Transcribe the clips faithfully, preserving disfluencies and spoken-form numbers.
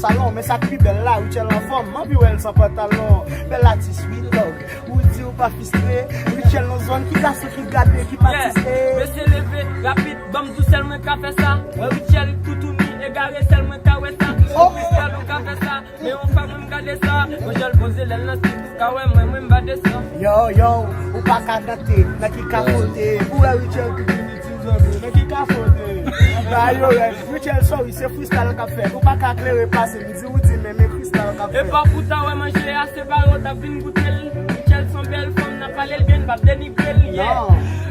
Salon, men sa k pi bèl la, Rutshelle anfòm, m anvi wè l san pantalon. Bèl atis, wi, lòg. Ou di ou pa fistre, Rutshelle nan zòn, ki gason ki gade, ki pa tiste. Mesye leve rapid, ban m di w sèl mwen ka fè sa. Wè Rutshelle toutouni egare, sèl mwen ka wè sa. Freestyle ou ka fè sa, men yon fwa mwen m gade sa. Rutshelle poze lèl nan stil, ou ka wè mwen, mwen m pa desan. Yo, yo, ou pa ka gate, nan ki ka fote. Ou wè Rutshelle toutouni ti zòbi, nan ki ka fote. Ba yo rèv, Rutshelle sorry, se freestyle k ap fèt. Ou pa ka klere pase m, di ou di men, men freestyle k ap fèt. Epa pou ta wè manje a, se pa yo t ap vin goute l. Rutshelle se yon bèl fanm, n ap pale l byen, n p ap denigre l, yeah.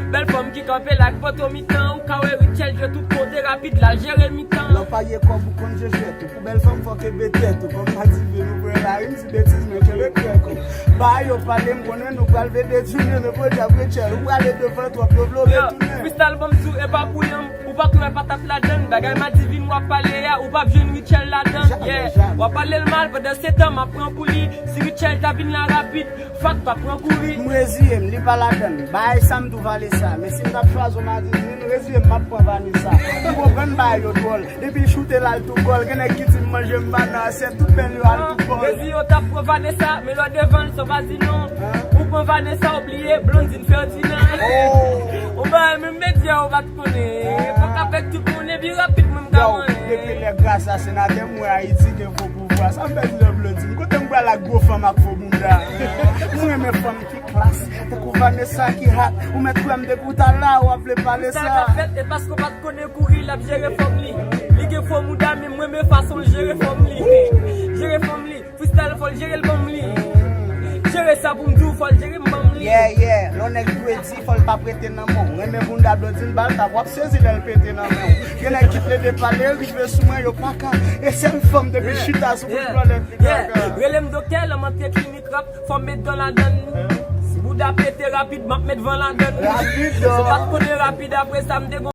Bèl fanm ki kanpe la ak poto mitan, ou ka wè Rutshelle jwe tout kote, rapid la jere mitan. Lè w pa gen kòb ou konn je jwèt ou, pou bèl fanm fò kenbe tèt ou, kòm Madivin ou pran lari, m di betiz men kenbe krèk ou. Ba yo pale m konnen nou pral vede jounen, men podyab Rutshelle, ou prale devan twòp, yo vle w retounen. Freestyle ban m di w, epa pou yon Ou pa kwè patat ladann, bagay Madivin w ap pale a, ou p ap jwenn Rutshelle ladann, yeah. W ap pale l mal, pandan se tan m ap pran pou li. Si Rutshelle ta vin la rapid, fòk pa pran kouri. M reziye m, li pa ladann. Bagay sa m tou vale sa. Men si m t ap chwazi yon Madivin, reziye m, m ap pran Vanessa. Ou konprann bagay yo dwòl. Depi l choute l al tou gòl, gen nèg ki di m manje m pa nan asyèt, tout bèl yo al tou gòl. Reziye w t ap pran Vanessa, men lè w devan l, sa w pa di non. Ou pran Vanessa, ou bliye Blondine Ferdinand. Ou bagay menm medya, ou pa t konnen. Fòk avèk tout moun, epi rapid mwen m ka manyen. Depi lè gras a senatè m wè Ayiti gen fo pouvwa. Sa m fè di lè Blondine. Kote m pral ak gwo fanm ak fo bounda? M renmen fanm ki klas, tankou Vanessa ki hot. Ou mèt kwè m depi w ta la, w ap vle pale sa. Sa k ap fèt, e paske w pa t konnen kouri, l ap jere fanm li. Li gen fo mouda, men m renmen fason l jere fanm li. Jere fanm li. Freestyle fò l jere l ban m li. Jere sa pou m di w, fò l jere m ban m li. Yeah, yeah, lè yon nèg dwe di, fò l pa prete nan men w. Renmen bounda Blondine bal tap, w ap sezi lè l pete nan men w. Gen nèg ki plede pale, rive sou mwen, yo pa ka. E sèl fanm depi chita sou bout flòlèt li kaka. Rele m doktè, lè m antre klinik rap, fò m met dan ladann. Si bouda pete rapid, m ap met van ladann. Rapid, non. Se pa t konnen rapid, apre sa m te gon